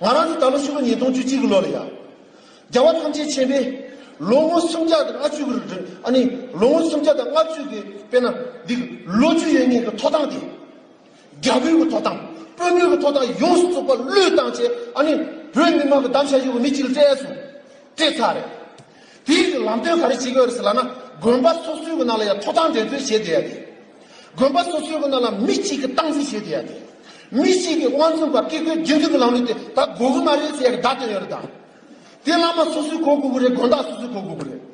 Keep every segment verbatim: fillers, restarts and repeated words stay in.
ང་རང་ཚོ་ད་ལོ་ཕྱི་ལོ་ཉིས་སྟོང་བཅུ་གཅིག་གི་ལོ་ལ་ཡ། རྒྱལ་བ་ཐམས་ཅད་མཁྱེན་པས་ལོ་ངོ་སུམ་བརྒྱ་དང་ལྔ་བཅུ་གི་རིང་། ཨ་ནི་ལོ་ངོ་སུམ་བརྒྱ་དང་ལྔ་བཅུ་གི་དཔེར་ན་འདི་ལོ་རྒྱུས་ཡོད་མཁན་གྱི་ཐོབ་ཐང་དེ། རྒྱ་བོད་ཀྱི་ཐོབ་ཐང་། དཔོན་ཉམས་ཀྱི་ཐོབ་ཐང་ཡོངས་སུ་རྫོགས་པ་བློས་བཏང་བྱས། ཨ་ནི་བོད་མི་མང་གི་གདམ་བྱ་ཡོད་པའི་མི་གཅིག་ལ་སྤྲད་སོང་། སྤྲད་ཚར་རེད། དེའི་གི་ལམ་སྟོན་ག་རེ་བྱེད་ཀྱི་ཡོད་རེད་ཟེར་ལབ་ན། དགོན་པ་སོ་སོའི་གི་ནང་ལ་ཡང་ཐོབ་ཐང་འགྲན་རྩོད་བྱེད་བསྡད་ཡ་དེ། དགོན་པ་སོ་སོའི་གི་ནང་ལ་མི་གཅིག་གི་སྟངས་འཛིན་བྱེད་བསྡད་ཡ་དེ། མི་གཅིག་གི་དབང་འཛིན་པ་བཀས་བཀོད་རྒྱུད་འཛིན་གྱི་ལམ་ལུགས་དེ་ད་དགོས་ཀྱི་མ་རེད་ཟེར་ཡ་གི་བརྡ་སྟོན་ཡོད་རེད་ད། དེ་བླ་མ་སོ་སོས་གོ་དགོས་ཀྱི་རེད། དགོན་བདག་སོ་སོས་གོ་དགོས་ཀྱི་རེད།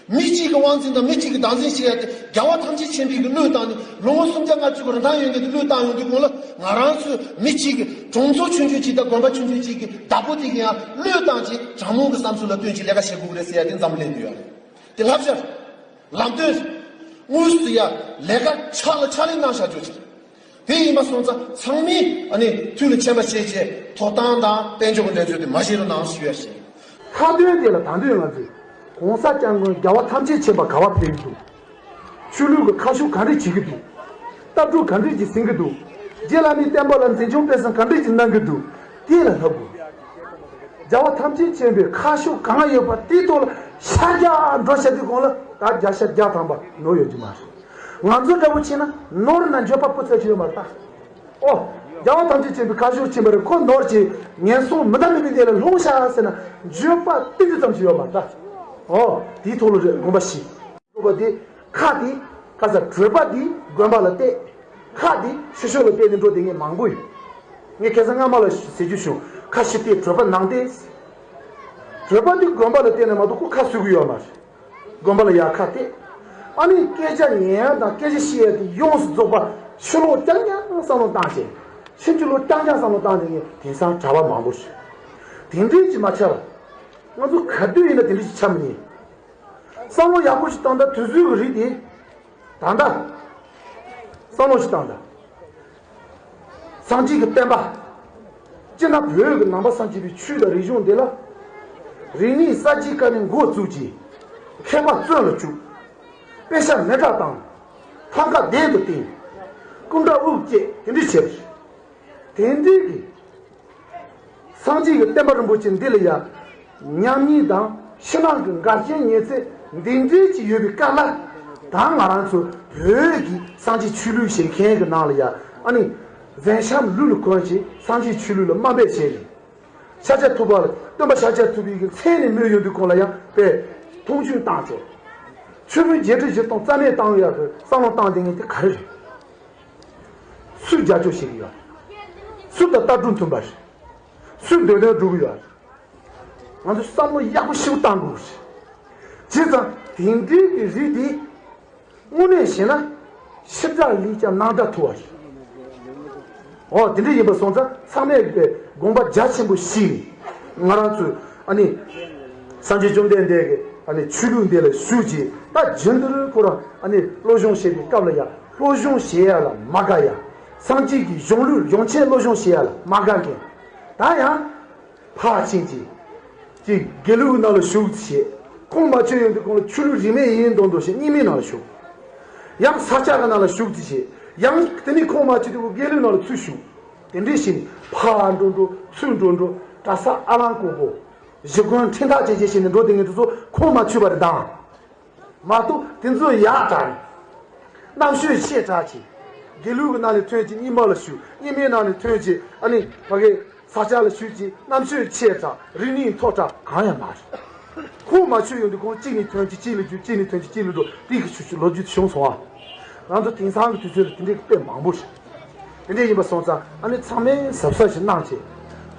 མི་གཅིག་གི་དབང་འཛིན་དང་མི་གཅིག་གི་བདག་འཛིན་བྱེད་ཡ་དེ། རྒྱལ་བ་ཐམས་ཅད་མཁྱེན་པའི་གི་བློས་བཏང་ནས་ལོ་ངོ་སུམ་བརྒྱ་ལྔ་བཅུ་གི་རིན་ཐང་ཡོད་མཁན་དེ་བློས་བཏང་ཡོང་དུས་གོང་ལ། ང་རང་ཚོའི་མི་གཅིག་གི་གྲོང་ཚོ་ཆུང་ཆུང་གཅིག་དང་དགོན་པ་ཆུང་ཆུང་གཅིག་གི་བདག་པོ་དེ་གི་ཡང་བློས་བཏང་བྱས། དྲང་སྙོམས་ཀྱི་བསམ་ཚུལ་ལ་བསྟུན་བྱས་ལས་ཀ་བྱེད་དགོས་ཀྱི་རེད་ཟེར་ཡ་དེ་འཛམ་བུ་གླིང་དུ་ཡོད་རེད། དེ་ལབ་ཤར། ལམ་སྟོན། དངོས་སུ་ཡ་ལས་ཀ་ཕྱག་ལ་ཕྱག་ལེན་གནང་བཞག་རྒྱུ་ཅིག་དེ་ཡིན་པ་སོང་ཙང་ཚང་མས་ཨ་ནི་ཐུགས་ལ་མཁྱེན་པ་བྱས་བྱས་ཐོབ་ཐང་དང་དཔལ་འབྱོར་གྱི་འགྲན་རྩོད་དེ་མ་བྱེད་རོགས་གནང་ཞུ་ཡ་ཞིག་མཐའ་དོན་དེ་ལ་ད་དུང་ང་ཚོས་གོང་ས་སྐྱབས་མགོན་རྒྱལ་བ་ཐམས་ཅད་མཁྱེན་པ་ག་པར་ཕེབས་ཀྱི་འདུག་ཆོས་ལུགས་ཀྱི་ཁ་ཕྱོགས་ག་འདྲས་བྱེད་ཀྱི་འདུག་ལྟ་གྲུབ་ག་འདྲས་ཀྱིས་ཟིན་གྱི་འདུག་རྗེ་བླ་མའི་བསྟན་པ་ལ་འཛིན་སྐྱོང་སྤེལ་གསུམ་ག་འདྲས་ཀྱིས་གནང་གི་འདུག་དེ་ལ་ལྷག་དགོས། རྒྱལ་བ་ཐམས་ཅད་མཁྱེན་པའི་ཁ་ཕྱོགས་གང་ཡོད་པ་དེའི་ཐོག་ལ་ཤར་རྒྱག་འགྲོ་བྱ་དུས་གོང་ལ་ད་བརྒྱ་ཆ་བརྒྱ་ཐམ་པ་ནོར་ཡོད་རྒྱུ་མ་རེད། ང་ཚོ་འདྲ་བོ་བྱས་ན་ནོར་ན་འགྱོད་པ་པོ་ཚོད་ཅིག་ཡོད་མ་རེད་ད། ཨོ། རྒྱལ་བ་ཐམས་ཅད་མཁྱེན་པའི་ཁ་ཕྱོགས་ཕྱིན་པ་རེད། ཁོ་ནོར་གྱི་ངན་སོང་མི་འདའ་མི་འདའི་དེ་ལ་ལྷུང་ཤག་ཟེར་ན་འགྱོད་པ་ཏིལ་ཏིལ་ཙམ་ཞིག་ཡོད་མ་རེད་ད། ཨོ། དེའི་ཐོག་ལ་རེད་དགོངས་པ་བཞེས། གྲུབ་པ་དེ་ཁ་དེ་ཁ་ས་གྲུབ་པ་དེ་དགོན་པ་ལ་གཏད། ཁ་དེ་ཕྱི་ཕྱོགས་ལ་གཏད་དེ་འགྲོ་བསྡད་མཁན་མང་པོ་ཡོད། ངས་ཁ་སང་སྔ་མ་ལ་ཟེར་རྒྱུ་བྱུང་། ཁ་ཕྱི་གཏད་གྲུབ་པ་ནང་གཏད། གྲུབ་པ་དེ་དགོན་པ་ལ་གཏད་ན་མ་གཏོགས་ཁོ་ཁ་གསོ་གི་ཡོད་མ་རེད། དགོན་པ་ལ་ཡར་ཁ་གཏད། ཨ་ནི་སྐད་ཆ་ཉན་ཡ་དང་སྐད་ཆ་བཤད་ཡ་དེ་ཡོངས་སུ་རྫོགས་པ་ཕྱི་ལོགས་རྐྱང་རྐྱང་བསམ་བློ་བཏང་བྱས། ཕྱིན་ཅི་ལོག་རྐྱང་རྐྱང་བསམ་བློ་བཏང་བསྡད་མཁན་དེང་སང་གྲྭ་པ་མང་པོ་རེད། དེ་འདྲས་ཀྱིས་མ་ཆགས་པ། ང་ཚོ་ག་དུས་ཡིན་ན་དེ་འདྲས་ཀྱིས་ཆགས་མི་ཉན། བསམ་བློ་ཡག་པོ་ཞིག་བཏང་ད་དུས་ཚོད་ཀྱི་རིགས་དེ། ད་ལྟ། བསམ་བློ་ཞིག་བཏང་ད། སངས་རྒྱས་ཀྱི་བསྟན་པ། སྤྱིར་ན་བོད་ཀྱི་ནང་པ་སངས་རྒྱས་པའི་ཆོས་དང་རིག་གཞུང་འདི་ལ། རིག་གནས་གསར་བརྗེའི་སྐབས་ནས་འགོ་བཙུགས་ཀྱིས། མཁས་པ་བཙོན་ལ་བཅུག་དཔེ་ཆ་མེ་སྲེག་བཏང་། ཐང་ག་གདན་དུ་བཏིང་། སྐུ་འདྲ་དབུ་བརྒྱན་དེ་འདྲས་བྱས་པ་རེད། དེ་འདྲས་ཀྱི། སངས་རྒྱས་ཀྱི་བསྟན་པ་རིན་པོ་ཆེ་འདི་ལ་ཡང་ཉམས་ཉེས་དང་ཕྱི་ནང་གི་འགལ་རྐྱེན་ཉེས་ཚད་འདི་འདྲས་ཅིག་ཡོད་པའི་སྐབས་ལ། ད་ང་རང་ཚོ་བོད་ཀྱི་སངས་རྒྱས་ཆོས་ལུགས་ཞེས་མཁན་གྱི་ནང་ལ་ཡང་ཨ་ནི་གཟན་ཤམ་ལུས་ལ་གོན་ཞིང་སངས་རྒྱས་ཆོས་ལུགས་ལ་དམའ་འབེབས་བྱས་ནས། ཤཱཀྱ་ཐུབ་པ་ལ་སྟོན་པ་ཤཱཀྱ་ཐུབ་པའི་གི་མཚན་ནས་སྨོས་ཡོང་དུས་གོང་ལ་ཡང་དཔེ་མཐོང་ཆུང་བཏང་བྱས། ཆོས་དཔོན་བརྒྱད་ཁྲི་བཞི་སྟོང་རྩ་མེད་བཏང་ཡག་གི་བསམ་བློ་བཏང་བསྡད་མཁན་དེ་ག་རེ་རེད། སུས་རྒྱབ་སྐྱོར་བྱེད་ཀྱི་ཡོད། སུ་དང་ལྟ་གྲུབ་མཐུན་པ་རེད། སུས་འདོད་དོན་སྒྲུབ་ཀྱི་ཡོད། ང་ཚོས་བསམ་བློ་ཡག་པོ་ཞིག་བཏང་དགོས་རེད། བྱས་ཙང་དེ་འདྲའི་གི་རིགས་དེ་དངོས་གནས་བྱས་ན་ཕྱི་དགྲ་ལས་ཀྱང་ནང་དགྲ་མཐོ་བ་རེད། འོ་དེ་འདྲ་ཡིན་པ་སོང་ཙང་ཚང་མས་དགོངས་པ་རྒྱ་ཆེན་པོ་བཞེས་ནས་ང་རང་ཚོས་ཨ་ནི་སངས་རྒྱས་བཅོམ་ལྡན་འདས་ཀྱི་ཨ་ནི་ཆོས་ལུགས་འདི་ལ་ཞུགས་རྗེས་ད་རྒྱུན་དུ་ཁོ་རང་ཨ་ནི་སློབ་སྦྱོང་བྱེད་པའི་སྐབས་ལ་ཡང་སློབ་སྦྱོང་བྱེད་ཡ་ལ་མ་དགའ་ཡ། སངས་རྒྱས་ཀྱི་གཞུང་ལུགས་གཞུང་ཆེན་སློབ་སྦྱོང་བྱེད་ཡ་ལ་མ་དགའ་མཁན། ད་ཡང་ཕར་ཕྱིན་གྱིས་ཀྱི་དགེ་ལུགས་ནང་ལ་ཞུགས་ཏེ་བྱས། ཁོང་མ་ཆོད་ཡོང་དུས་ཁོང་ལ་ཆོས་ལུགས་རིས་མེད་ཡིན་མདོག་མདོག་བྱས་རྙིང་མའི་ནང་ལ་ཞུགས། ཡང་ས་སྐྱ་གི་ནང་ལ་ཞུགས་ཏེ་བྱས། ཡང་དེ་ནས་ཁོང་མ་ཆོད་དུས་དགེ་ལུགས་ནང་ལ་ཚུར་ཞུགས། དེ་འདྲས་བྱས་ནས་ཕར་འགྲོ་འགྲོ་ཚུར་འགྲོ་འགྲོ་གྲྭ་ས་ཨ་ལང་ཀོ་པོ། གཞི་དགོན་ཁྲིམས་ཐག་བཅད་བཅད་བྱས་ནས་འགྲོ་བསྡད་མཁན་དེ་ཚོ་ཁོང་མ་ཆོད་པ་རེད་དང་། མ་གཏོགས་དེ་ཚོ་ཡག་དྲགས་ནས། རྣམ་དཔྱོད་ཆེ་དྲགས་ཀྱིས། དགེ་ལུགས་ཀྱི་ནང་ནས་ཐོན་གྱི་རྙིང་མ་ལ་ཞུགས། རྙིང་མའི་ནང་ནས་ཐོན་གྱི་ཨ་ནི་ཕ་གི་ས་སྐྱ་ལ་ཞུགས་ཀྱི་རྣམ་དཔྱོད་ཆེ་དྲགས་རིག་གནས་མཐོ་དྲགས་གང་ཡང་མ་རེད། ཁོང་མ་ཆོད་ཡོང་དུས་ཁོང་གཅིག་ནས་ཐོན་གྱི་གཅིག་ལ་རྒྱུག་གཅིག་ནས་ཐོན་གྱི་གཅིག་ལ་འགྲོ་དེ་གི་ཆུ་ཆུ་ལོ་རྒྱུས་བྱུང་སོང་ཨ། ང་ཚོ་དེང་སང་གི་དུས་ཚོད་ལ་དེ་འདྲའི་དཔེ་མང་པོ་རེད། དེ་འདྲ་ཡིན་པ་སོང་ཙང་ཨ་ནི་ཚང་མས་གཟབ་གཟབ་ཞིག་གནང་བྱས།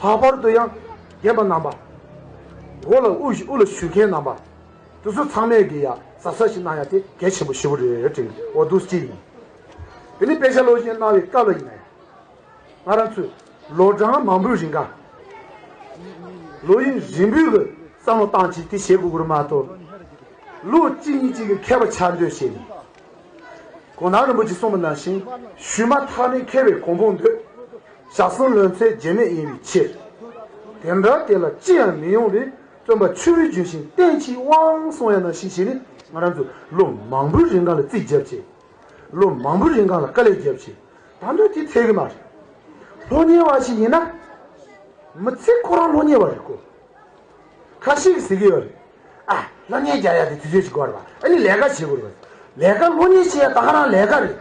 ལྷག་པར་དུ་ཡང་རྒན་པ་རྣམ་པ། འོག་ལ་དབུ་ཞུ་དབུ་ལ་ཞུགས་མཁན་རྣམ་པ། དེ་ཚོ་ཚང་མས་ཀྱི་ཡ་གཟབ་གཟབ་ཞིག་གནང་ཡ་དེ་གལ་ཆེན་པོ་ཞེ་པོ་རེད་དྲན་འོ་འདུག་སེ་ཡིན། དེ་ནི་དཔེ་ཆ་སློབ་ཆེན་གནང་བའི་སྐབས་ལ་ཡིན་ན་ཡང་། ང་རང་ཚོས་ལོ་གྲངས་མང་པོའི་རིང་ག་ལོ་ཡུན་རིང་པོའི་གི་བསམ་བློ་བཏང་བྱས་དེ་བྱེད་དགོས་ཀྱི་རེད་མ་གཏོགས། ལོ་གཅིག་གཉིས་གཅིག་གི་མཁས་པ་ཆགས་འདོད་བྱས་ནས། གོང་ན་རིན་པོ་ཆེ་གསུངས་པ་ནང་བཞིན་ཞུས་མ་ཐག་ནས་མཁས་པའི་གོ་འཕང་འདོད། ཞག་གསུམ་ལོན་ཚད་རྒྱུ་མེད་ཡིན་པའི་ཕྱིར། དེ་འདྲ་དེ་ལ་ཅི་ཡང་མི་ཡོང་བས། བརྩོན་པ་ཆུ་བོའི་ལྗོན་ཤིང་བསྟན་གྱི་དབང་གསུང་ཡ་ནང་བཞིན་བྱས་ནས་ང་རང་ཚོ་ལོ་མང་པོའི་རིང་ག་ལ་རྩིས་བརྒྱབ་བྱས། ལོ་མང་པོའི་རིང་ག་ལ་དཀའ་ལས་བརྒྱབ་བྱས། ད་དུང་དེ་ཚད་གི་མ་རེད། སློབ་གཉེར་བ་ཞིག་ཡིན་ན། མི་ཚེ་ཁོ་རང་སློབ་གཉེར་བ་རེད་ཁོ། ཁ་ཤས་ཀྱིས་ཟེར་གྱི་ཡོད་རེད། ཨ། སློབ་གཉེར་རྒྱག་ཡ་དེ་དུས་ཚོད་ཅིག་དགོས་རེད་པ། ཨ་ནི་ལས་ཀ་བྱེད་དགོས་རེད་པ། ལས་ཀ་སློབ་གཉེར་བྱེད་ཡ་ད་ག་རང་ལས་ཀ་རེད།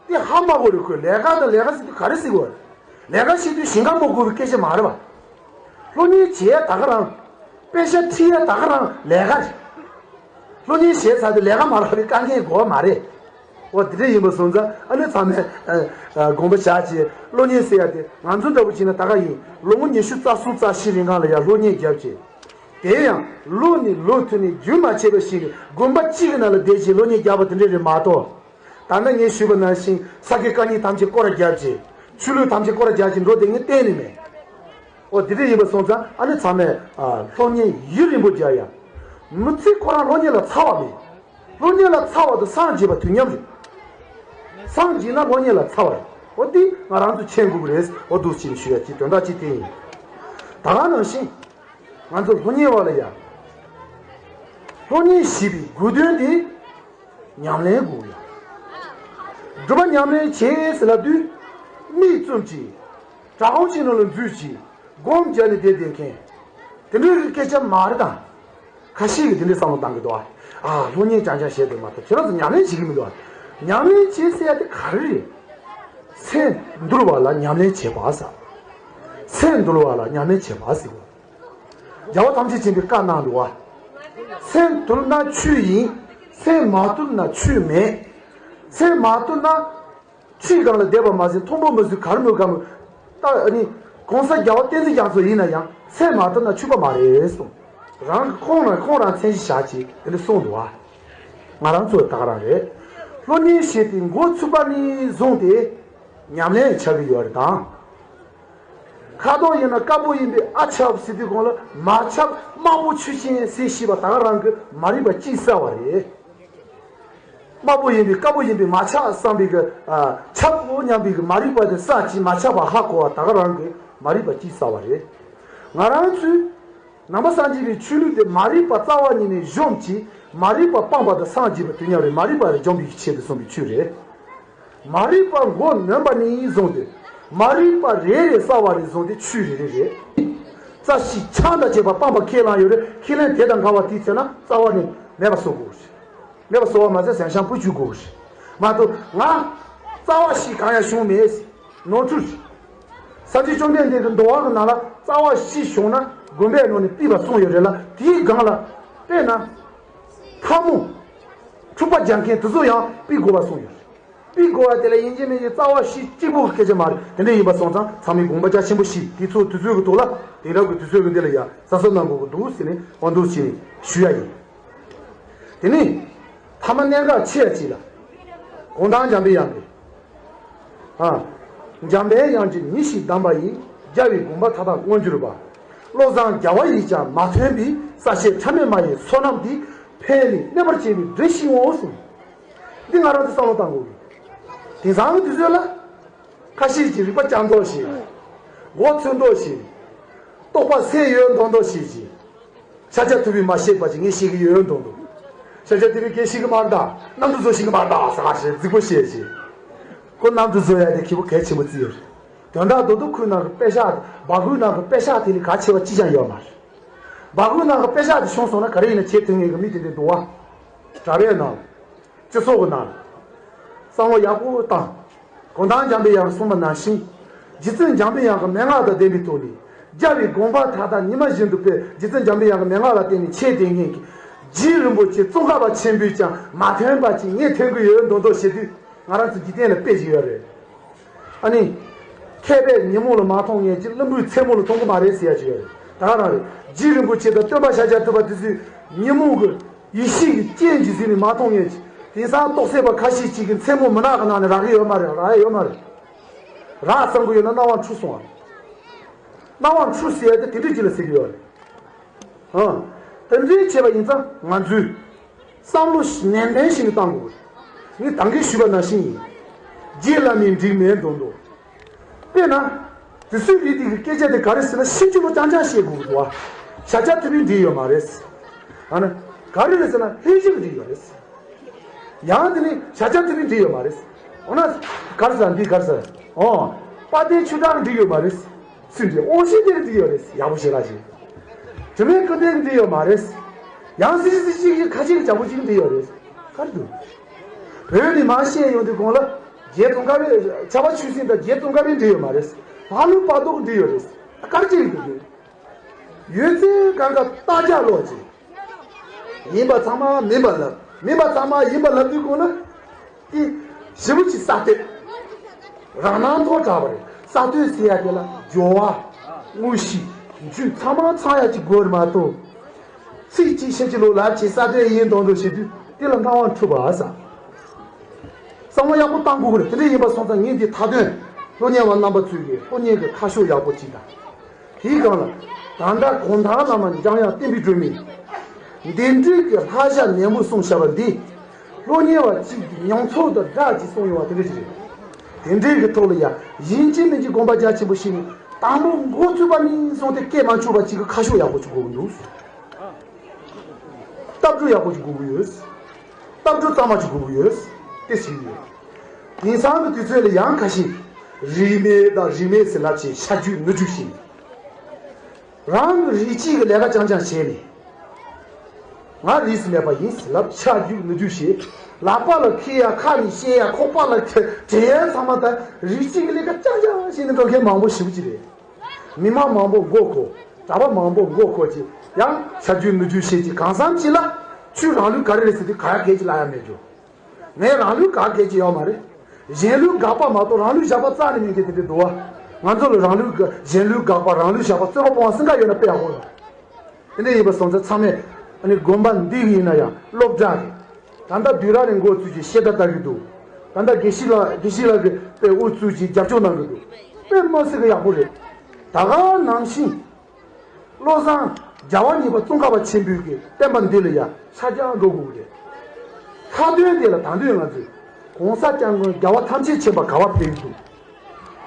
དེ་ཧ་མ་གོ་རེད་ཁོས། ལས་ཀ་དང་ལས་ཀ་ཟེར་དུས་ག་རེ་ཟེར་དགོས་རེད། ལས་ཀ་བྱེད་དུས་ཞིང་ཁ་རྨོ་དགོས་པའི་སྐད་ཆ་མ་རེད་པ། སློབ་གཉེར་བྱེད་ཡ་ད་ག་རང་། དཔེ་ཆ་ཁྲིད་ཡ་ད་ག་རང་ལས་ཀ་རེད། སློབ་གཉེར་བྱས་ཚར་དུས་ལས་ཀ་མ་རག་པའི་དཀའ་ངལ་དགོས་པ་མ་རེད། འོ་དེ་འདྲ་ཡིན་པ་སོང་ཙང་ཨ་ནི་ཚང་མས་ཨ་ཨ་དགོངས་པ་བཞག་བྱས། སློབ་གཉེར་ཟེར་ཡ་དེ་ང་ཚོ་འདྲ་པོ་བྱས་ན་ད་ག་ཡིན། ལོ་ངོ་ཉི་ཤུ་རྩ་གསུམ་རྩ་བཞི་རིང་གང་ལ་ཡ་སློབ་གཉེར་བརྒྱབ་བྱས། དེ་ཡང་ལོ་ནས་ལོ་མཐུད་ནས་རྒྱུན་མ་ཆད་པ་ཞིག་དགོན་པ་གཅིག་གི་ནང་ལ་བསྡད་བྱས་སློབ་གཉེར་བརྒྱབ་པ་དེ་འདྲ་རེད་མ་གཏོགས། ད་ལྟ་ངས་ཞུས་པ་ནང་བཞིན་ས་དགེ་བཀའ་རྙིང་ཐམས་ཅད་སྐོར་ར་བརྒྱབ་བྱས། ཆོས་ལུགས་ཐམས་ཅད་སྐོར་ར་བརྒྱབ་བྱས་འགྲོ་བསྡད་ངས་གཏན་ནས་མེད། འོ་དེ་འདྲ་ཡིན་པ་སོང་ཙང་ཨ་ནི་ཚང་མས་ཨ་སློབ་གཉེར་ཡུན་རིང་པོ་རྒྱག་ཡ། མི་ཚེ་ཁོ་རང་སློབ་གཉེར་ལ་ཚར་བ་མེད། སློབ་གཉེར་ལ་ཚར་བ་དང་སངས་རྒྱས་པ་དུས་མཉམ་རེད། སངས་རྒྱས་ན་སློབ་གཉེར་ལ་ཚར་བ་རེད། འོ་འདི་ང་རང་ཚོས་མཁྱེན་དགོས་ཀྱི་རེད། འོ་འདུག་ཅིག་ཞུ་ཡ་གཅིག་དོན་དག་གཅིག་དེ་ཡིན། ད་ག་ནང་བཞིན་ང་ཚོ་སློབ་གཉེར་བ་ལ་ཡ། སློབ་གཉེར་ཞེས་པའི་དགོས་དོན་དེ་ཉམས་ལེན་དགོས་ཡ། སྒྲུབ་པ་ཉམས་ལེན་བྱེད་ཟེར་ལབ་དུས། མིག་བཙུམ་གྱིས། གྲྭ་ཁོང་གཅིག་ནང་ལ་འཛུལ་གྱིས། སྒོམ་བརྒྱབ་ནས་བསྡད་བསྡད་མཁན། དེ་འདྲའི་སྐད་ཆ་མ་རེད་ད། ཁ་ཤས་ཀྱིས་དེ་འདྲའི་བསམ་བློ་བཏང་གི་འདུག་ཨ། ཨ་སློབ་གཉེར་རྐྱང་རྐྱང་བྱས་འདུག་མ་གཏོགས་ཁྱེད་རང་ཚོ་ཉམས་ལེན་བྱེད་ཀྱི་མི་འདུག་ཨ། ཉམས་ལེན་བྱེད་ཟེར་ཡ་དེ་ག་རེ་རེད། སེམས་འདུལ་བ་ལ་ཉམས་ལེན་བྱེད་པ་ཟེར། སེམས་འདུལ་བ་ལ་ཉམས་ལེན་བྱེད་པ་ཟེར་གོ། རྒྱལ་བ་ཐམས་ཅད་མཁྱེན་པས་བཀའ་གནང་འདུག་བ། སེམས་དུལ་ན་ཆོས་ཡིན། སེམས་མ་དུལ་ན་ཆོས་མེད། སེམས་མ་དུལ་ན། ཆུའི་སྒང་ལ་བསྡད་པ་མ་ཟད་མཐོང་པོ་མ་ཟད་གར་མོས་གར་མོས། ད་ཨ་ནི་གོང་ས་རྒྱལ་བ་བསྟན་འཛིན་རྒྱ་མཚོ་ཡིན་ན་ཡང་སེམས་མ་དུལ་ན་ཆོས་པ་མ་རེད་གསུངས། རང་གི་ཁོང་རང་ཁོང་རང་མཚན་གཞི་བཞག་ཅིག་དེ་འདྲ་གསུངས་འདུག་བ། ང་རང་ཚོ་ད་ག་རང་རེད། སློབ་གཉེར་བྱས་ཏེ་འགོ་ཚུགས་པ་ནས་བཟུང་སྟེ་ཉམས་ལེན་ཆགས་ཀྱི་ཡོད་རེད་དང་། ཁ་དོག་ཡིན་ན་དཀར་པོ་ཡིན་པས་ཨ་ཆགས་ཟེར་དུས་གོང་ལ་མ་ཆགས་དམར་པོ་ཆོས་ཅན་ཟེར་ཤེས་པ་ད་ག་རང་གི་མ་རིག་པ་དཔྱིས་གསལ་བ་རེད། དམར་པོ་ཡིན་པས་དཀར་པོ་ཡིན་པས་མ་ཆགས་བསམ་པའི་གི་ཨ་ཆགས་པོ་སྙམ་པའི་གི་མ་རིག་པ་དེ་ས་ཅིག་མ་ཆགས་པ་ཧ་གོ་བ་ད་ག་རང་གི་མ་རིག་པ་དཔྱིས་གསལ་བ་རེད། ང་རང་ཚོས་ནང་པ་སངས་རྒྱས་པའི་ཆོས་ལུགས་དེ་མ་རིག་པ་རྩ་བ་ཉིད་ནས་གཞོམ་གྱིས་མ་རིག་པ་སྤངས་པ་དང་སངས་རྒྱས་པ་དུས་མཉམ་རེད། མ་རིག་པ་རེ་འཇོམས་པའི་ཆེད་དུ་གསུངས་པའི་ཆོས་རེད། མ་རིག་པ་མགོ་ནོན་པ་ནས་བཟུང་སྟེ། མ་རིག་པ་རེ་རེ་གསལ་བ་ནས་བཟུང་སྟེ་ཆོས་རེ་རེ་རེད། རྩ་ཤེས་ཆང་དང་བཅས་པ་སྤངས་པ་ཁས་བླངས་ཡོད་རེད། ཁས་ལེན་དེ་དང་འགལ་བ་དེའི་ཚེ་ན་རྩ་བ་ནས་མེད་པ་བཟོ་དགོས་རེད། མེད་པ་བཟོ་བ་མ་ཟད་ཟན་ཤང་བུ་བཅུག་དགོས་རེད། མ་གཏོགས་ང་རྩ་བ་ཤེས་གང་ཡང་བྱུང་མེད། ནོར་འཁྲུལ་རེད། སངས་རྒྱས་བཅོམ་ལྡན་འདས་ཀྱི་འདུལ་བ་གི་ནང་ལ་རྩ་བ་ཤེས་བྱུང་ན་དགོན་པའི་ནང་ནས་ཕུད་པ་གསུངས་ཡོད་རེད་ལ། དེའི་སྒང་ལ་དཔེར་ན་ཐལ་མོ་འཁྲུག་པ་རྒྱག་མཁན་དེ་ཚོ་ཡང་ཕུད་དགོས་པ་གསུངས་ཡོད་རེད། ཕུད་དགོས་པ་དེ་ལ་ཡིན་གཅིག་མིན་གཅིག་རྩ་བ་ཤེས་གཅིག་པུ་གི་སྐད་ཆ་མ་རེད། དེ་འདྲ་ཡིན་པ་སོང་ཙང་ཚང་མས་དགོངས་པ་རྒྱ་ཆེན་པོ་བཞེས། དེ་ཚོ་དུས་ཚོད་ཀྱི་ཐོག་ལ་དེང་རབས་ཀྱི་དུས་ཚོད་ཀྱི་འདི་ལ་ཡ་གཟབ་གཟབ་གནང་དགོས་ཀྱི་འདུག་ཟེར་ནས་དབང་དུ་བྱས་ནས་ཞུ་ཡ་ཡིན། དེ་ནས་ཐ་མ་གནད་འགག་ཆེ་བ་ཅིག་ལ། གུང་ཐང་འཇམ་པའི་དབྱངས་ཀྱི། ཨ། འཇམ་པའི་དབྱངས་ཀྱིས་མི་ཞིག་བདམས་པ་ཡིས། རྒྱལ་བའི་དགོངས་པ་མཐའ་དག་མངོན་གྱུར་པ། བློ་བཟང་རྒྱལ་བ་ཡིས་ཀྱང་མ་ཐོན་པའི། ས་སྐྱའི་ཕྲ་མེན་མ་ཡི་བསོད་ནམས་འདི། ཕན་ལས་གནོད་པར་བྱེད་པའི་འདྲེ་ཞིག་འོང་གསུངས། འདི་ང་རང་ཚོ་བསམ་བློ་བཏང་དགོས་ཀྱི། དེང་སང་གི་དུས་ཚོད་ལ། ཁ་ཤས་ཀྱིས་རིག་པ་བསྐྱར་ཟློས་བྱས། མགོ་ཚོས་ཟློས་བྱས། རྟོག་པ་སད་ཡོད་མདོག་མདོག་བྱས་ཀྱི། ཤཱཀྱ་ཐུབ་པས་མ་བཤད་པ་ཅིག་ངས་བཤད་ཀྱི་ཡོད་མདོག་མདོག་ཤཱཀྱ་ཐུབ་པས་སྐད་བཤད་གི་མ་རེད་ད། གནམ་གྲུ་བཟོ་ཤེས་གི་མ་རེད་ད་ཟེར་ག་ཞེས་རྫིག་པོ་བཤད་ཅིག་ཁོ་གནམ་གྲུ་བཟོ་ཡ་དེ་ཁེ་པོ་གལ་ཆེན་པོ་བརྩིས་ཡོད་རེད། དོན་དག་རྡོ་རྡོ་ཁུལ་ནང་གི་པེ་ཤག་སྦ་ཁུལ་ནང་གི་པེ་ཤག་དེ་ལས་གལ་ཆེ་བ་ཅི་ཡང་ཡོད་མ་རེད། སྦ་ཁུལ་ནང་གི་པེ་ཤག་དེ་བྱུང་སོང་ན་ག་རེ་ཡིན་ན་བྱེད་ཐུབ་ངེས་གི་མི་དེ་འདྲ་འདུག་བ། གྲྭ་པའི་ནང་། སྤྱི་ཚོགས་ཀྱི་ནང་། བསམ་བློ་ཡག་པོ་བཏང་། གུང་ཐང་འཇམ་པའི་དབྱངས་གསུངས་པ་ནང་བཞིན། རྗེ་བཙུན་འཇམ་པའི་དབྱངས་ཀྱི་མན་ངག་དང་ལྡན་པའི་ཐོག་ནས། རྒྱལ་བའི་དགོངས་པ་མཐའ་དག་ཉི་མ་བཞིན་དུ་སྤེལ། རྗེ་བཙུན་འཇམ་པའི་དབྱངས་ཀྱི་མན་ངག་ལ་བརྟེན་ནས་འཆད་ཉན་མཁན་གྱི། རྗེ་རིན་པོ་ཆེ་ཙོང་ཁ་པ་ཆེན་པོས་ཀྱང་མ་ཐོན་པ་ཅིག་ངས་ཐོན་གྱི་ཡོད་མདོག་མདོག་བྱེད་དུས། ང་རང་ཚོ་འཇིག་རྟེན་ལ་དཔེ་ཞིག་ཡོད་རེད། ཨ་ནི། མཁས་པས་ཉིན་མོ་ལ་མ་མཐོང་མཁན་གྱིས་བླུན་པོས་མཚན་མོ་ལ་མཐོང་གི་མ་རེད་ཟེར་ཡ་ཅིག་ཡོད་རེད། ད་ག་རང་རེད། རྗེ་རིན་པོ་ཆེ་དང་སྟོན་པ་ཤཱཀྱ་ཐུབ་པ་དེ་ཚོས་ཉིན་མོ་གི་ཡེ་ཤེས་ཀྱི་སྤྱན་གྱིས་གཟིགས་ནས་མ་མཐོང་མཁན་གྱིས། དེང་སང་རྟོགས་སད་པ་ཁ་ཤས་ཅིག་གིས་མཚན་མོ་མུན་ནག་གི་ནང་ནས་རག་གི་ཡོད་མ་རེད། རག་ཡ་ཡོད་མ་རེད། རག་བསམ་གི་ཡོད་ན་སྣང་བ་འཁྲུལ་སོང་བ་རེད། སྣང་བ་འཁྲུལ་ཟེར་ཡ་དེ་དེ་འདྲ་ཅིག་ལ་ཟེར་གི་ཡོད་རེད། ཨང་། དེ་འདྲའི་བྱས་པ་ཡིན་ཙང་ང་ཚོས་བསམ་བློ་ནན་ཏན་ཞིག་ནས་བཏང་དགོས། ངས་ད་གིན་ཞུས་པ་ནང་བཞིན་ཡིན། རྗེ་བླ་མའི་འགྲིག་མེད་མདོག་མདོག་དཔེར་ན། དེ་ཚོའི་རིགས་དེ་གི་སྐད་ཆ་དེ་ག་རེ་ཟེར་ན་ཕྱིན་ཅི་ལོག་རྐྱང་རྐྱང་བཤད་དགོས་ཀྱི་འདུག་བ། ཤཱཀྱ་ཐུབ་པས་འགྲིག་ཡོད་མ་རེད། ཨ་ནི། ག་རེ་རེད་ཟེར་ན་ལྷན་ཅིག་འགྲིག་ཡོད་རེད། ཡང་དེ་ནི་ཤཱཀྱ་ཐུབ་པས་འགྲིག་ཡོད་མ་རེད། འོ་ན། ག་རེ་ཟེར་འདི་ག་རེ་ཟེར། ཨོ། དཔལ་ལྡན་ཆོས་གྲགས་འགྲིག་ཡོད་མ་རེད། ཚུལ་འདི་དབང་ཤེས་དེར་འདི་ཡོད་རེད། ཡག་པོ་ཞེ་དྲག་ཞིག་དྲི་མེད་ཀུན་ལྡན་འདི་ཡོད་མ་རེད། ཡང་སྲིད་སྲིད་ཅིག་གི་ཁ་ཅིག་གི་བྱ་བོ་ཅིག་འདི་ཡོད་རེད། གར་འདུག་བོད་ནས་མར་བཤད་ཡོང་དུས་གོང་ལ་རྗེ་ཙོང་ཁ་པའི་ཕྱྭ་པ་ཆོས་སེང་དང་རྗེ་ཙོང་ཁ་པའི་འདྲེ་ཡོད་མ་རེད། ཕ་ལུ་པ་ཏོག་འདྲེ་ཡོད་རེད། གར་ཅིག་འདུག་ཡོད་ཚད་གང་ག་རྟ་རྒྱ་ལོག་ཅིག་ཡིན་པ་ཚང་མ་མིན་པ་ལབ། མིན་པ་ཚང་མ་ཡིན་པ་ལབ་དུས་གོང་ལ། དེ་ཞེ་པོ་ཅིག་གསར་གཏོད། རང་སྣང་ཐོག་དྲགས་པ་རེད། གསར་གཏོད་ཟེར་ཡ་དེ་ལ་སྦྱོར་བ། དངོས་གཞི། རྒྱུ་ཚང་མ་ཚང་ཡ་ཅིག་དགོས་རེད་མ་གཏོགས། ཚིག་གཅིག་ཤད་གཅིག་ལོ་ལབ་ཅིག་གསར་གཏོད་ཡིན་མདོག་མདོག་བྱེད་དུས་དེ་ལ་སྣང་བ་འཁྲུལ་པ་ཟ། བསམ་བློ་ཡག་པོ་བཏང་དགོས་ཀྱི་རེད། དེ་འདྲ་ཡིན་པ་སོང་ཙང་ངས་འདི་མཐའ་དོན་སློབ་གཉེར་བ་རྣམ་པ་ཚོས་ཀྱི་སློབ་གཉེར་གྱི་ཁ་ཕྱོགས་ཡག་པོ་ཅིག་དང་། དེའི་སྒང་ལ། ད་ལྟ་གུང་ཐང་བླ་མ་འཇམ་དབྱངས་བསྟན་པའི་སྒྲོན་མེ། འདི་འདྲའི་གི་ལྷ་བྱ་ནན་པོ་གསུངས་བཞག་པ་འདི། སློབ་གཉེར་བ་གཅིག་གི་མྱོང་ཚོར་དང་སྦྲགས་ཀྱིས་གསུངས་ཡོང་བ་དེ་འདྲ་ཞིག་རེད། དེ་འདྲའི་གི་ཐོག་ལ་ཡང་ཡིན་གཅིག་མིན་གཅིག་དགོངས་པ་རྒྱ་ཆེན་པོ་བཞེས་ནས་དང་པོ་འགོ་ཚུགས་པ་ནས་བཟུང་སྟེ་སྐད་མ་ཆོད་པ་གཅིག་གི་ཁ་ཕྱོགས་ཡག་པོ་ཅིག་དགོས་ཀྱི་འདུག་ལྟ་གྲུབ་ཡག་པོ་ཅིག་དགོས་ཀྱི་ཡོད། ལྟ་གྲུབ་གཙང་མ་ཅིག་དགོས་ཀྱི་ཡོད། དེ་ཞིག་ཡོད། དེང་སང་གི་དུས་ཚོད་ལ་ཡང་ཁ་ཤས་རིས་མེད་དང་རིས་མེད་ཟེར་ལབ་བྱས་ཤ་རྒྱུས་ནོར་རྒྱུས་བྱས་ནས། རང་གི་རིགས་གཅིག་གི་ལས་ཀ་རྐྱང་རྐྱང་བྱས་ནས། ང་རིས་སུ་མེད་པ་ཡིན་ཟེར་ལབ་ཤ་རྒྱུས་ནོར་རྒྱུས་བྱས། ལག་པ་ལ་འཁྱེར་ཡ། ཁ་ནས་བཤད་ཡ། ཁོག་པ་ལ་དྲན་ཡ་ཚང་མ་ད་རིགས་གཅིག་གི་ལས་ཀ་རྐྱང་རྐྱང་བྱས་ནས་འགྲོ་མཁན་མང་པོ་ཞེ་པོ་ཅིག་རེད། མི་མང་མང་པོ་མགོ་འཁོར། གྲྭ་པ་མང་པོ་མགོ་འཁོར་གྱི་ཡང་ཤ་རྒྱུས་ནོར་རྒྱུས་བཤད་ཀྱི་གང་འཚམ་ཅིག་ལ། ཁྱོད་རང་ལུས་ག་རེ་རེད་ཟེར་དུས་ག་ཡ་གལ་ཅིག་ལ་ཡ་མེད་རྒྱུ། ངས་རང་ལུས་ག་གལ་ཅིག་ཡོད་མ་རེད། གཞན་ལུས་དགག་པ་མ་གཏོགས་རང་ལུས་བཞག་པ་རྩ་ནས་མེད་མཁན་དེ་འདྲ་འདུག་བ། ང་ཚོ་ལ་རང་ལུས་དགག་གཞན་ལུས་དགག་པ། རང་ལུས་བཞག་པ། རྩོད་པ་སྤོང་བ་སེང་ག་ཡོད་ན་དཔེ་ཡག་པོ་རེད། དེ་འདྲ་ཡིན་པ་སོང་ཙང་ཚང་མས་ཨ་ནི་དགོན་པ་འདི་གི་ཡིན་ན་ཡང་སློབ་གྲྭ་རེད། ད་ལྟ་དུས་རབས་ནས་འགོ་བཙུགས་ཀྱི་བཤད་གྲྭ་ལྟ་གི་འདུག་ད་ལྟ་དགེ་བཤེས་ལགས་དགེ་བཤེས་ལགས་ཀྱིས་དཔེ་དབུ་བཙུགས་ཀྱིས་རྒྱབ་སྐྱོར་གནང་གི་འདུག་དཔེ་མི་སྲིད་གི་ཡག་པོ་རེད། ད་ག་ནང་བཞིན། བློ་བཟང་རྒྱལ་བ་གཉིས་པ་ཙོང་ཁ་པ་ཆེན་པོའི་གི་བསྟན་པ་འདི་ལ་ཡང་ཤར་རྒྱག་འགྲོ་དགོས་ཀྱི་རེད། མཐའ་དོན་དེ་ལ་ད་དུང་ང་ཚོས་གོང་ས་སྐྱབས་མགོན་རྒྱལ་བ་ཐམས་ཅད་མཁྱེན་པ་ག་བ་ཕེབས་ཀྱི་འདུག་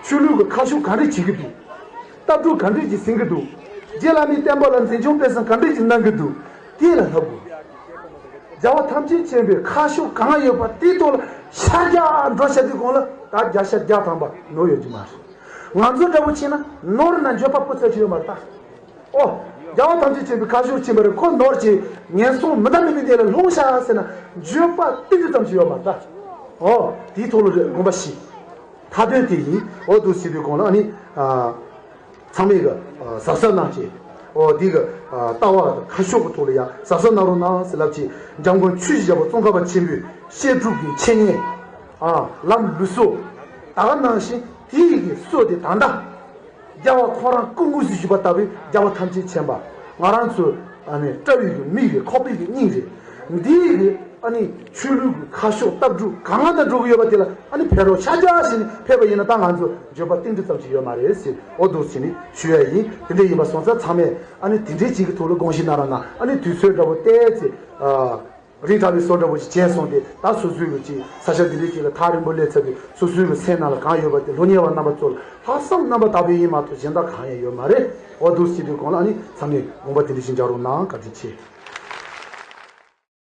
ཆོས་ལུགས་ཀྱི་ཁ་ཕྱོགས་ག་འདྲས་བྱེད་ཀྱི་འདུག་ལྟ་གྲུབ་ག་འདྲས་ཀྱིས་ཟིན་གྱི་འདུག་རྗེ་བླ་མའི་བསྟན་པ་ལ་འཛིན་སྐྱོང་སྤེལ་གསུམ་ག་འདྲས་ཀྱིས་གནང་གི་འདུག་དེ་ལ་ལྷག་དགོས། རྒྱལ་བ་ཐམས་ཅད་མཁྱེན་པའི་ཁ་ཕྱོགས་གང་ཡོད་པ་དེའི་ཐོག་ལ་ཤར་རྒྱག་འགྲོ་བྱ་དུས་གོང་ལ་ད་བརྒྱ་ཆ་བརྒྱ་ཐམ་པ་ནོར་ཡོད་ཀྱི་མ་རེད། ང་ཚོ་འདྲ་པོ་བྱས་ན་ནོར་ན་འགྱོད་པ་པོ་ཚ་ཅི་ཡོད་མ་རེད་ད། ཨོ། རྒྱལ་བ་ཐམས་ཅད་མཁྱེན་པའི་ཁ་ཕྱོགས་ཕྱིན་པ་རེད། ཁོ་ནོར་གྱི་ངན་སོང་མི་འདའ་མི་འདའི་དེ་ལ་ལྷུང་ཤག་ཟེར་ན་འགྱོད་པ་ཏིལ་འབྲུ་ཙམ་ཞིག་ཡོད་མ་རེད་ད། ཨོ། དེའི་ཐོག་ལ་རེད་དགོངས་པ་བཞེས། མཐའ་དོན་དེ་ཡིན། ཨོ་འདུག་ཟེར་དུས་གོང་ལ་ཨ་ནི། ཚང་མས་གི་གཟབ་གཟབ་གནང་བྱས། ཨོ་འདི་གི་ལྟ་བ་ཁ་ཕྱོགས་ཀྱི་ཐོག་ལ་ཡང་གཟབ་གཟབ་གནང་རོགས་གནང་ཟེར་ལབ་བྱས། འཇམ་མགོན་ཆོས་ཀྱི་རྒྱལ་པོ་ཙོང་ཁ་པ་ཆེན་པོས་བཤད་སྒྲུབ་ཀྱི་འཆད་ཉན། ལམ་ལུགས་སྲོལ། ད་ག་ནང་བཞིན་དེ་ཡི་གི་སྲོལ་དེ་ད་ལྟ། རྒྱལ་བ་ཁོ་རང་སྐུ་དངོས་སུ་བཞུགས་པ་ལྟ་བུའི་རྒྱལ་བ་ཐམས་ཅད་མཁྱེན་པ། ང་རང་ཚོ་ཨ་ནི་བཀྲ་བའི་གི་མིག་རེད། ཁོག་པའི་གི་སྙིང་རེད། འདིའི་གི་ཨ་ནི་ཆོས་ལུགས་ཀྱི་ཁ་ཕྱོགས་ལྟ་གྲུབ་གང་ལ་ད་འགྲོ་གི་ཡོད་པ་དེ་ལ་ཨ་ནི་ཕེབས་རོགས། ཤར་རྒྱག་བྱས་ནས་ཕེབས་པ་ཡིན་ན་ད་ང་ཚོ་འགྱོད་པ་ཏིལ་འབྲུ་ཙམ་ཞིག་ཡོད་མ་རེད་ཟེར་ཨོ་འདུག་བྱས་ནས་ཞུ་ཡ་ཡིན། དེ་འདྲ་ཡིན་པ་སོང་ཙང་ཚང་མས་ཨ་ནི་དེ་འདྲའི་ཅིག་གི་ཐོག་ལ་དགོངས་བཞེས་གནང་རོགས་གནང་། ཨ་ནི་དུས་ཚོད་འདྲ་པོ་བལྟས་ཚེ། རིང་དྲགས་པའི་བཟོ་འདྲ་པོ་ཞིག་བྱས་སོང་སྟེ། ད་སོ་སོའི་གི་ཅིག་ས་ཆ་འདི་འདྲའི་ཅིག་ལ་ཐག་རིང་པོ་སླེབས་ཚར་དུས་སོ་སོའི་གི་སེམས་ནང་ལ་གང་ཡོད་པ་དེ་སློབ་གཉེར་བ་རྣམ་པ་ཚོ་ལ་ལྷག་བསམ་རྣམ་པ་དག་པའི་ཡིན་མ་གཏོགས་གཞན་དག་གང་ཡང་ཡོད་མ་རེད། ཨོ་འདུག་སེ་བྱེད་དུས་གོང་ལ་ཨ་ནི་ཚང་མས་དགོངས་པ་དེ་འདྲ་ཞིག་འཇགས་རོགས་གནང་། བཀའ་དྲིན་ཆེ།